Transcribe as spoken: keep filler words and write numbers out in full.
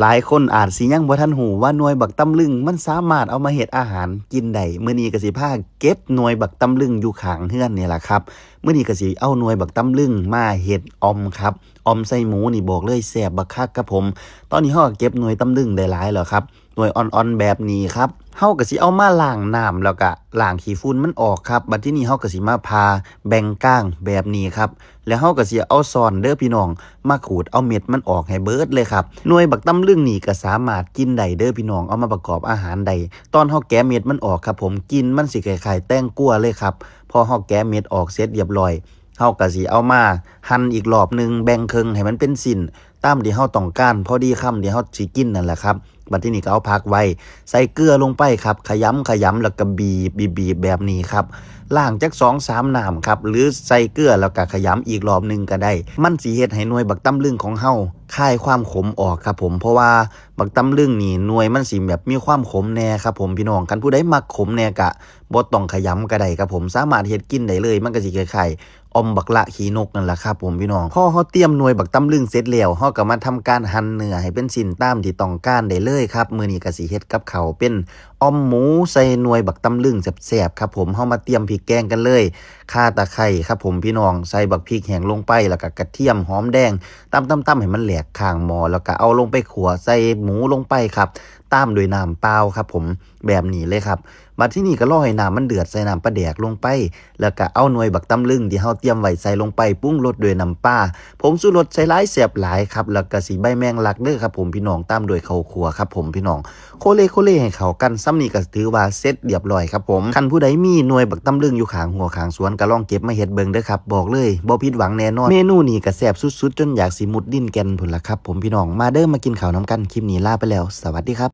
หลายคนอาจสิยังบ่ทันรู้ว่าหน่วยบักตำลึงมันสามารถเอามาเฮ็ดอาหารกินได้ มื้อนี้ก็สิพาเก็บหน่วยบักตำลึงอยู่ข้างเฮือนนี่ล่ะครับ มื้อนี้ก็สิเอาหน่วยบักตำลึงมาเฮ็ดอ่อมครับ อ่อมใส่หมูนี่บอกเลยแซ่บบักคักครับผม ตอนนี้เฮาก็เก็บหน่วยตำลึงได้หลายแล้วครับ หน่วยอ่อนๆแบบนี้ครับ เฮาก็สิเอามาล้างน้ำแล้วก็ล้างขี้ฝุ่นมันออกครับ บัดทีนี้เฮาก็สิมาผ่าแบ่งก้างแบบนี้ครับ แล้วเฮาก็สิเอาซ้อนเด้อพี่น้อง มาขูดเอาเม็ดมันออกให้เบิดเลยครับ หน่วยบักตำลึงนี่ก็สามารถกินได้เด้อพี่น้อง เอามาประกอบอาหารได้ ตอนเฮาแกะเม็ดมันออกครับผม กลิ่นมันสิคล้ายๆแตงกวาเลยครับ พอเฮาแกะเม็ดออกเสร็จเรียบร้อย เฮาก็สิเอามาหั่นอีกรอบหนึ่ง แบ่งครึ่งให้มันเป็นชิ้น ตามที่เฮาต้องการ พอดีคำที่เฮาสิกินนั่นแหละครับ บัดทีนี้ก็เอาผักไว้ ใส่เกลือลงไปครับ ขยำขยำแล้วก็บีบ บีบ บีบแบบนี้ครับ ล้างจักสองสามน้ำครับ หรือใส่เกลือแล้วก็ขยำอีกรอบหนึ่งก็ได้ มันสิเฮ็ดให้หน่วยบักตำลึงของเฮาคายความขมออกครับผม เพราะว่าบักตำลึงนี่หน่วยมันสิแบบมีความขมแน่ครับผมพี่น้อง คันผู้ใดมักขมแน่ก็บ่ต้องขยำก็ได้ครับผม สามารถเฮ็ดกินได้เลย มันก็สิคล้ายๆอ่อมบักละขี้นกนั่นล่ะครับผมพี่น้อง พอเฮาเตรียมหน่วยบักตำลึงเสร็จแล้ว เฮาก็มาทำการหั่นเนื้อให้เป็นชิ้นตามที่ต้องการได้เลยครับ มื้อนี้ก็สิเฮ็ดกับข้าวเป็นอ่อมหมูใส่หน่วยบักตำลึงแซ่บๆครับผม เฮามาเตรียมพริกแกงกันเลย ข่าตะไคร้ครับผมพี่น้อง ใส่บักพริกแห้งลงไป แล้วก็กระเทียม หอมแดง ตำๆๆให้มันแหลกข้างหม้อ แล้วก็เอาลงไปคั่ว ใส่หมูลงไปครับ ตามด้วยน้ำเปล่าครับผม แบบนี้เลยครับ บัดทีนี้ก็รอให้น้ำมันเดือด ใส่น้ำปลาแดกลงไป แล้วก็เอาหน่วยบักตำลึงที่เฮาเตรียมไว้ใส่ลงไป ปรุงรสด้วยน้ำปลา ผงชูรสใส่หลายแซ่บหลายครับ แล้วก็สิใบแมงลักเด้อครับผมพี่น้อง ตามด้วยข้าวคั่วครับผมพี่น้อง โคเลโคเลให้เข้ากัน ส่ำนี้ก็ถือว่าเสร็จเรียบร้อยครับผม คันผู้ใดมีหน่วยบักตำลึงอยู่ข้างหัวข้างสวนก็ลองเก็บมาเฮ็ดเบิ่งเด้อครับ บอกเลยบ่ผิดหวังแน่นอน เมนูนี้ก็แซ่บสุดๆจนอยากสิมุดดินแก่นพุ้นล่ะครับผมพี่น้อง มาเด้อมากินข้าวนำกัน คลิปนี้ลาไปแล้ว สวัสดีครับ